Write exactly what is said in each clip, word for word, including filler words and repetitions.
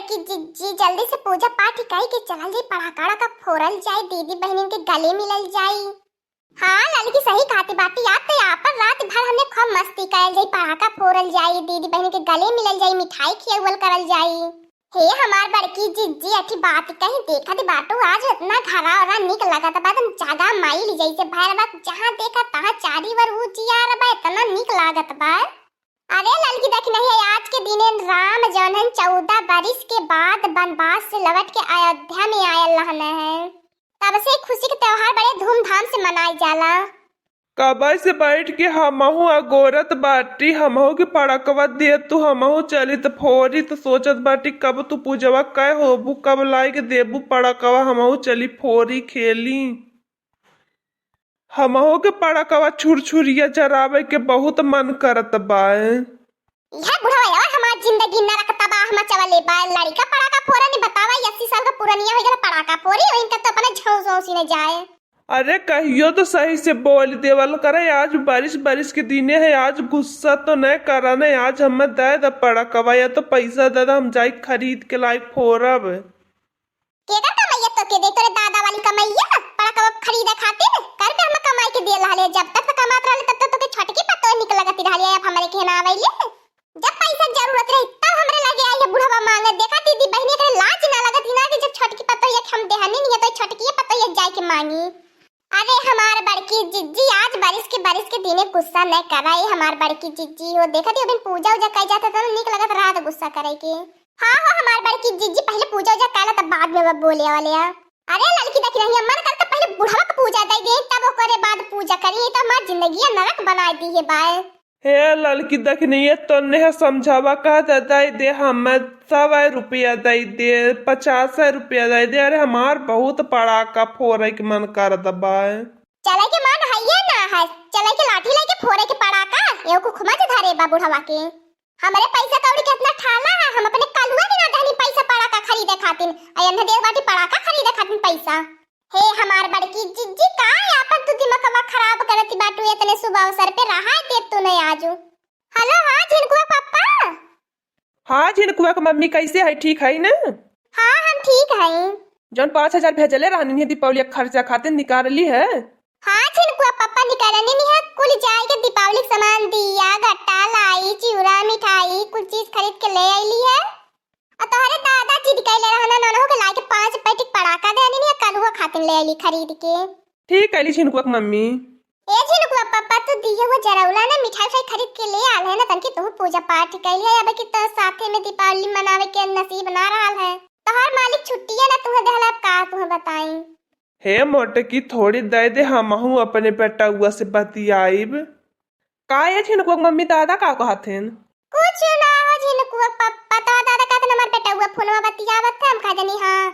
कि जिज्जी जल्दी से पूजा पाठ कइ के चलल जाई, पड़ाका वड़ाका फोरल जाई, दीदी बहिनिन के गले मिलल जाई। हाँ, ललकी सही कहती बाटी, याद तो आपन रात भर हमने खूब मस्ती कइल जाई, पड़ाका फोरल जाई, दीदी बहिनिन के गले मिलल जाई, मिठाई खियवल करल जाई। हे हमार बड़की जिज्जी, अठी बात कही, देखत बाटू आज इतना घरा ओरा निक लागत बा, एकदम जगमगाइल जैसे भइल बा, जहाँ देखा तहाँ चारी ओर उजियार बा, इतना निक लागत बा। अरे ललकी देखी नहीं, आज के दिने राम जौन है चौदह बरिस के बाद वनवास से लौट के अयोध्या में आयल रहन है, तब से खुशी के त्योहार बड़े धूमधाम से मनाई जाला। कबे से बैठ के हमहू अगोरत बाटी, हमहू के पड़कवा दे तू, हमहू चली त फोरी। त सोचत बाटी कब तू पूजवा कै होबू, कब लाइके देबू पड़कवा, हमहू चली फोरी खेली। हमहू के पड़कवा छुरछुरिया जरावे के बहुत मन करत बा। यह बुढ़वा यार हमार जिंदगी नरक तबाह मचवले बा। लड़िका पड़ाका फोरन, बतावा, अस्सी साल का पुरनिया हो गया, पड़ाका फोरी, इनका तो अपने झौंस झौंसी न जाए। अरे कहियो तो सही से बोल देवल करे, आज बारिश बारिश के दिने है, आज गुस्सा तो नहीं करा नहीं, आज हमें दे द पड़कवा या तो पैसा दे द, हम जाई खरीद के लाई फोरब। केकर कमैया तोके दे, तोरे दादा वाली कमैया? पड़कवा खरीदे खातिर? कर पे हम कमाई के दिए रहले, जब तक तो कमात रहले तब तक तोके छोटकी पतोह निक लगती रहले, अब हमरे के ना आवेले। जब पैसा जरूरत रही तब हमरे लगे आई है बुढ़वा मांगे, देखा दीदी बहिनी एकरे लाज ना लगत ही ना कि जब छोटकी पतोहिया के हम देहनी नहीं है तो छोटकी पतोहिया जाए के मांगी। अरे हमार बड़की जिज्जी, आज बारिश के, बारिश के दिने गुस्सा न करा। ए हमार बड़की जिज्जी हो, देखत ही अबिन पूजा उजा कई जात है तो निक लगत रहत गुस्सा करे के। हाँ हो हमार बड़की जिज्जी, पहले पूजा उजा कर ला तब बाद में वो बोले वाले आ। अरे ललकी देखी नहीं, मन करता पहले बुढ़वा के पूजा दे दे, तब ओकरे बाद पूजा करी, तो हमार जिंदगी नरक बना दी है बाय। हे ललकी देखनी, ये तो नेह समझावा कहत है, दे दे, हमें सौ रुपया दे दे, पचास रुपया दे दे। अरे हमार बहुत पड़ाका फोरे के मन करत बा। चले के मन हइये ना है, चले के लाठी लेके फोरे के पड़ाका, एगो कुखमा जे धरे बा बुढ़वा के। हमरे पैसा कौड़ी के इतना ठाला है, हम अपने कलुआ के ना दहनी पैसा पड़ाका खरीदे खातिर, आ एन्हे देर बाटी पड़ाका खरीदे खातिर पैसा। हे हमार बड़की जिज्जी, का आपन तू दिमगवा खराब करत बाटू, इतने शुभ अवसर पे रहा देत तू नहीं आजू। हेलो, हाँ झिनकुआ पापा। हाँ झिनकुआ के मम्मी, कैसे है, ठीक है ना? हाँ हम ठीक है। जौन पाँच हजार भेजले रहनी है दीपावली के खर्चा खातिर, निकाल ली है? हाँ झिनकुआ पापा, निकालनी नहीं है, कुल जाए के दीपावली के सामान, दिया गट्टा लाई चिउरा मिठाई कुल चीज खरीद के ले आइली है। आ तोहरे दादा जिद कैले रहना, ननहु के लाके पाँच पैकेट पड़ाका देनी है, कलुआ खातिन ले आइली खरीद के। ठीक कैली झिनकुआ के मम्मी। ए झिनकुआ पापा, तू दिए वो जरौला ना, मिठाई उठाई खरीद के ले आल है ना, तनकी तू पूजा पाठ कैली है, अब कि तो साथे में दीपावली मनावे के नसीब ना रहल है। तोहर मालिक छुट्टिया ना तुहे देहला, अब का तुहे बताई। हे मोटकी, थोड़ी दे दे, हमहू अपने बेटउआ से बतियाइब। का ये झिनकुआ के मम्मी, दादा का कहथिन? कुछ ना हो झिनकुआ पप्पा, तो दादा कहथिन हमार बेटउआ फोनवा बतियावत है, हम कह देनी हाँ।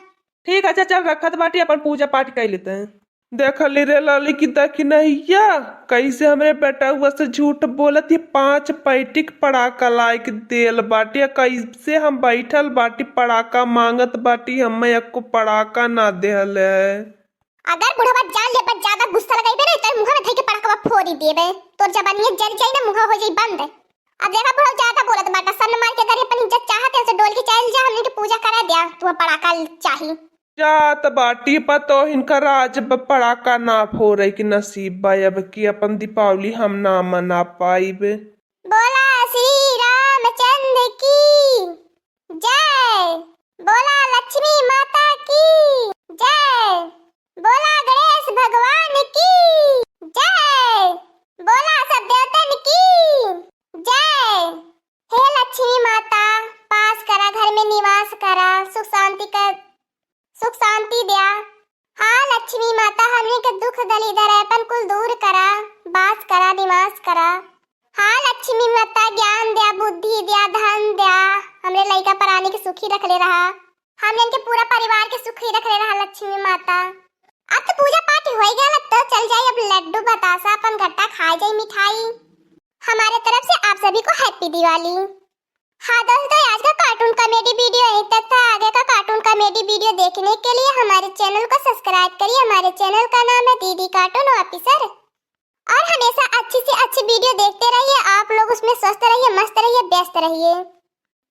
ठीक है, अच्छा चल रखत बाटी, अपन पूजा पाठ कर लेते हैं। देख ली रे लाली की दखिनहिया, कैसे हमरे बेटउआ से झूठ बोलत, ये पाँच पैकेट पड़ाका लाइके देल बाटी, कैसे हम बैठल बाटी पड़ाका मांगत बाटी, हमें एको पड़ाका ना देहल है। अगर बुढ़वा जान ले पर ज्यादा गुस्सा लगाइबे ना, तो मुंह में धई के पड़कवा फोड़ी देबे। तोर जबानिया जर जाई ना, मुंह हो जाई बंद। अब देखा बुढ़वा ज्यादा बोलत बाटा, सन मार के अगर अपन इज्जत चाहत है, तो डोल के चल जा, हमने के पूजा करा दिया, तू पड़ाका चाही। जात बाटी पतोहिन का राज ब पड़ाका ना फोरे के नसीब बा, अब की अपन दीपावली हम ना मना पाइबे। बोला श्री रामचंद्र की जय, बोला लक्ष्मी माता की जय, बोला गणेश भगवान की जय, बोला सब देवतन की जय। हे लक्ष्मी माता, पास करा, घर में निवास करा, सुख शांति का, सुख शांति द्या। हाँ लक्ष्मी माता, हमनी के दुख दलिदर अपन कुल दूर करा, बास करा, निवास करा। हाँ लक्ष्मी माता, ज्ञान द्या, बुद्धि द्या, धन द्या, हमरे लइका परानी के सुखी रखले रहा, हमन के पूरा परिवार के सुखी रखले रहा लक्ष्मी माता। अब तो पूजा पाठ होइ गया, अब तो चल जाई, अब लड्डू बतासा अपन घट्टा खाए जाई मिठाई। हमारे तरफ से आप सभी को हैप्पी दिवाली। हाँ दोस्तों, आज का कार्टून कॉमेडी वीडियो यहीं तक था। आगे का कार्टून कॉमेडी वीडियो देखने के लिए हमारे चैनल को सब्सक्राइब करिए। हमारे चैनल का नाम है दीदी कार्टून ऑफिसर। और हमेशा अच्छी से अच्छी वीडियो देखते रहिए आप लोग, उसमें स्वस्थ रहिए, मस्त रहिए, व्यस्त रहिए।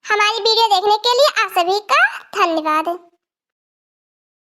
हमारी वीडियो देखने के लिए आप सभी का धन्यवाद।